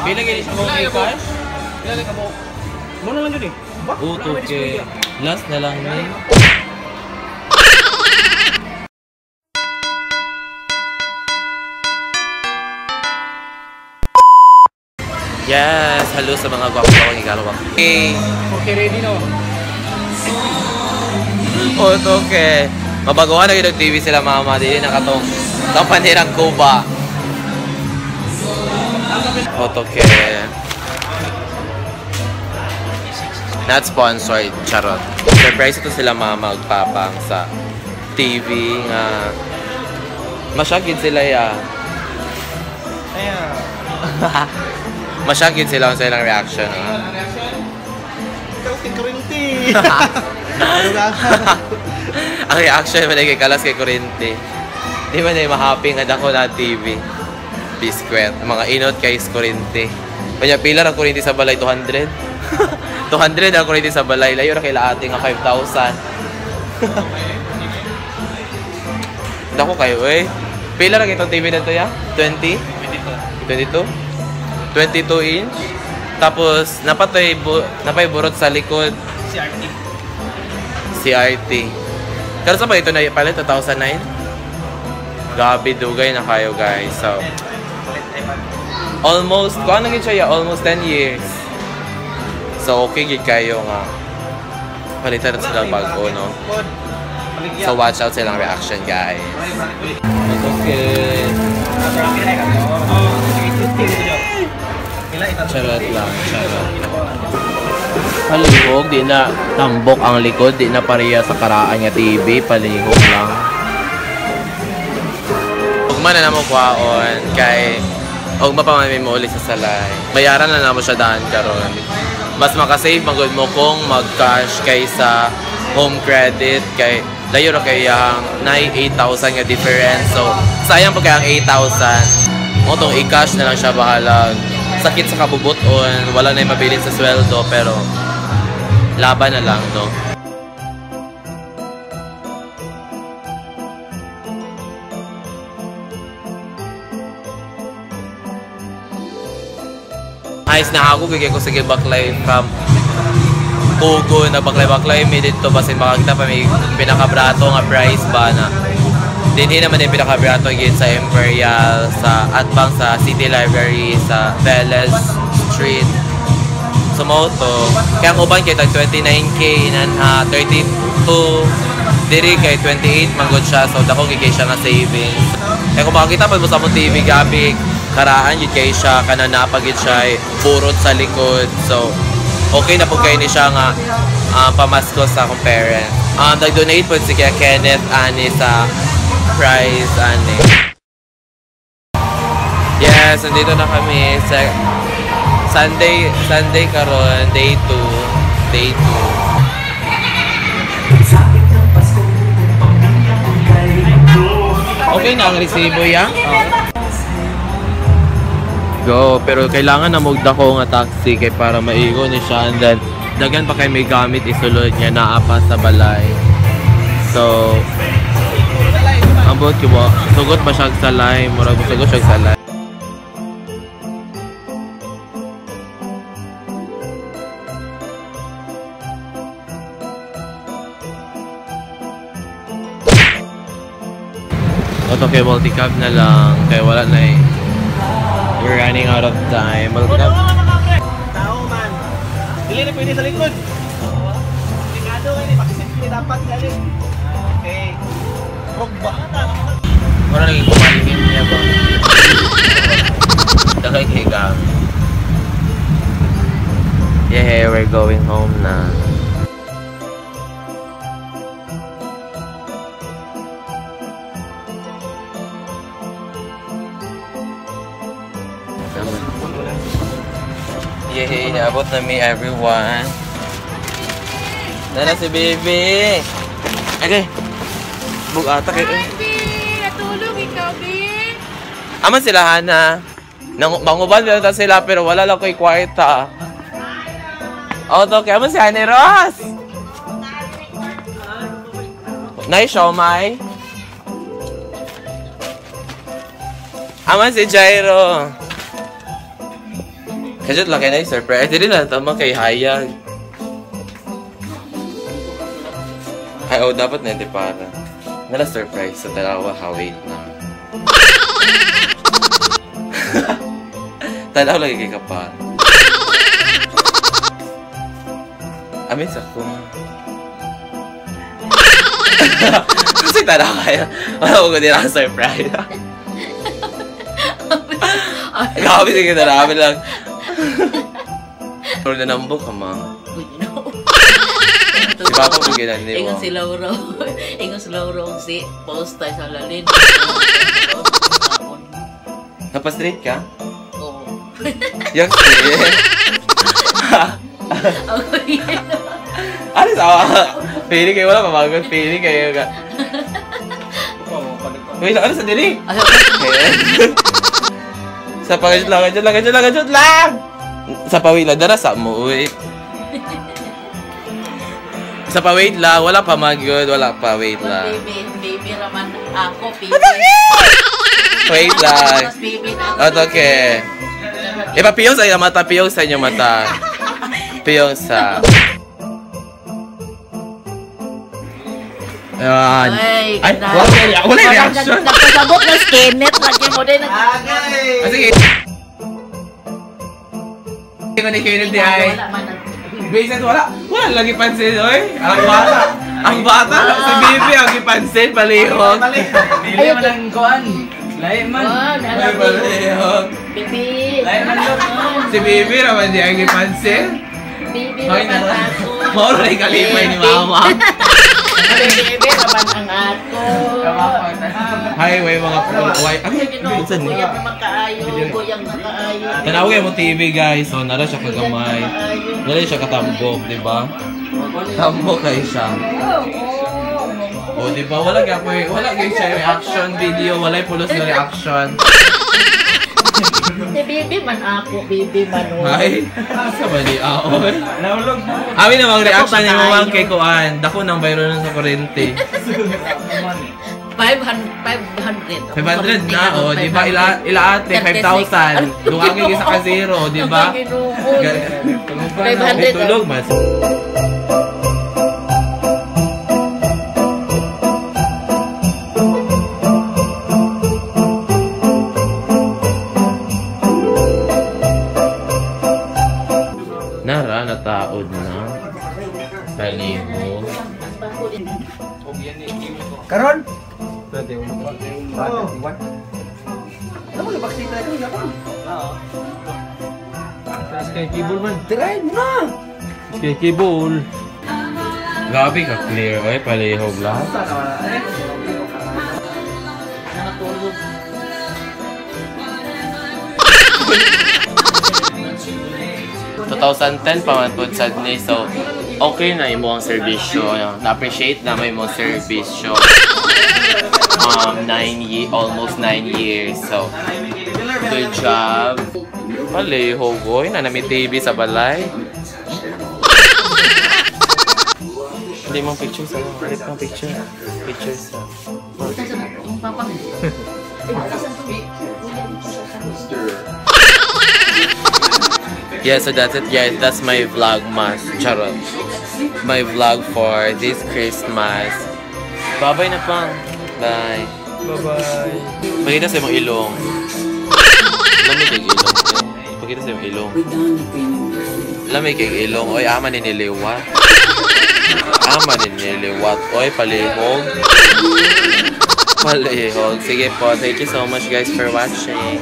Pila gani siya mo cash? Pila ka mo? Mo na lang yun eh. Okay. Last na lang ni. Yes, hello sa mga gwapo-gwapong igalawang. Okay. Okay, ready no? Okay. Mabaguhan na yun TV sila mama. Dili na katong kampanirang Cuba. Okay. Not sponsored, charot. Surprise ito sila mama ug papang sa TV nga masyagid sila ya. Ayan. Masyagid sila sa ilang reaction. Ikaw kay Kurinti. Ang reaction man ay kalas kay Kurinti. Di man ay mahappy nga dako na TV. Biskwit. Mga inot kay Kurinti. Kanya pila ra kurinti sa balay 200. 200 ang kurinti sa balay. Layo ra kay laate nga 5,000. Dako kayo eh. Pila ra kitong TV na to ya? 20? 22? 22 inch. Tapos napatay napay burot sa likod. CRT. CRT. Pero sa pa ito na palit 2009. Gabi dugay na kayo guys. So almost kuan na gid siya almost 10 years. So okay gid kayo nga palitan na sila bago no. So watch out silang reaction guys. Okay. Charot lang, charot. Palihog, di na tambok ang likod, di na pareha sa karaan nga TV, palihog lang. Ugma na namo kwaon kay ugma pa man mo uli sa salay. Bayaran na namo siya daan karon. Mas makasave magud mo kung mag-cash kaysa home credit kay layo ra kay ang 8,000 nga difference. So sayang pag kay ang 8,000. Mo tong i-cash na lang siya bahalag. Sakit sa kabubuton, wala na yung mabilin sa sweldo pero laban na lang, no? Ayos na ako, bigay ko sige baklay from Kugo na baklay-baklay. May dito basin makakita pa may pinakabrato nga price ba na. Dinhi naman yung pinakabrato again sa Imperial, sa Atbang, sa City Library, sa Velez Street. So mo to. Kaya ang uban kay tag 29K, nan 32, diri kay 28 manggod siya. So dako gid kay siya nga savings. Kaya kung makakita pa mo sa among TV gabi, karaan gid kay siya, kana napagid siya burot sa likod. So okay na po kayo ni siya nga pamasko sa akong parents. Nag-donate po si Kuya Kenneth ani sa prize ani. Yes, nandito na kami sa Sunday, Sunday karon, day 2, day 2. Okay na ang resibo ya? Go, pero kailangan na magdako nga taxi kay para maigo ni siya and then daghan pa kay may gamit isulod niya naa pa sa balay. So ambot kibo, sugot ba siya sa salay, murag sugot siya salay. Oto kay multicab na lang kay wala na eh. We're running out of time. Multicab. Tao man. Dili na pwede sa likod. Delikado kayo, pakisip dapat galing. Okay. Rugba. Wala naging kumalihin niya ba? Dagay kay gamit. Yeah, we're going home na. Yay! Naabot na me everyone. Nana si baby! Okay. Bugata kayo. Hi, B! Natulog ikaw, B! Aman sila, Hana. Manguban na sila pero wala lang ko'y kwarta. Oh, okay. Aman si Hana Ross! Nice siomay. Aman si Jairo. Kajut lang kayo na surprise. Dili na tama kay hayag. Ay, oh, dapat na hindi para. Nala surprise sa tanawa ha, wait na. Tanaw lagi kay ka pa. Amin sa ko. Kasi tanaw kayo. Wala ko din ako surprise. Grabe, sige na namin lang. Pero nanambok ka, ma. Si Papa mo ginani mo. Ingon si Lauro. Ingon si Lauro si post tayo sa lalin. Napa-straight ka? Oo. Yak si. Ano sa feeling kayo wala pamagot. Feeling kayo ka. Wait, ano sa dili? Sa pagajut lang, gajut lang, gajut lang, gajut lang! Sa pawila, dara sa mo, wait. Sa pa-wait lang, wala pa magod, wala pa, wait lang. Baby, baby raman ako, baby. Wait lang. Mas baby na ako. Okay. Ipapiyong sa inyong mata, piyong sa inyong mata. Piyong sa... Ayan. Ay, Ay, wala yung reaction. Nagpasabot na skenet. Lagi mo din. Agay! Ah, sige. Hindi ko ni Kenneth di ay. Wala man. Minsan wala. Wala lagi pansin, oy. Ang bata. Ang bata. Si Bibi ang gipansin, palihog. Dili man ang kuan. Lahi man. Oh, Ay, palihog. Bibi. Lahi man lo. Si Bibi raman di ang gipansin. Bibi Ay, raman nako. ako. Mauro na kalipay ni Mama. Bibi raman ang ako. Hi, way mga way. Ano? Ginoo, Minsan ni. Kuyang naman kaayo, kuyang na kaayo. Tanaw kayo mo TV, guys. So, nara siya kagamay. Nara siya katambok, di ba? Tambok kayo siya. O, di ba? Wala gyud wala gyud siya reaction video, wala pulos na reaction. Si Bibi man ako, Bibi man. oh. Ay, sa mali aon. Nahulog na. Amin namang reaction ni Mamang kay Kuan. Dako nang viral nun sa kurente. 500. 500 na, oh, di ba? Ila ate 5,000. Duwagin sa ka zero, di ba? 500. Tulog man. Nara, nataod na. Palihog. Karon? Oh. Ano mo baksi tayo yapon? Taas kay keyboard man. Try mo na. Kay keyboard. Grabe ka clear, oy, palihog lahat. Nakatulog. 2010 pa man po sad ni, so okay na imo ang serbisyo. Na-appreciate na mo imong serbisyo. 9 year, almost 9 years. So good job. Palihog, oy, na nami TV sa balay. Hindi mo picture sa mga mo picture. Picture sa. Yeah, so that's it, guys. That's my vlog mas. Charot. My vlog for this Christmas. Bye-bye na pang. Bye. Bye-bye. Pakita sa imong ilong. Lamig kay ilong. Pakita sa imong ilong. Lamig kay ilong. Oy, ama ni niliwat. Ama ni niliwat. Oy, palihog. Palihog. Sige po. Thank you so much, guys, for watching.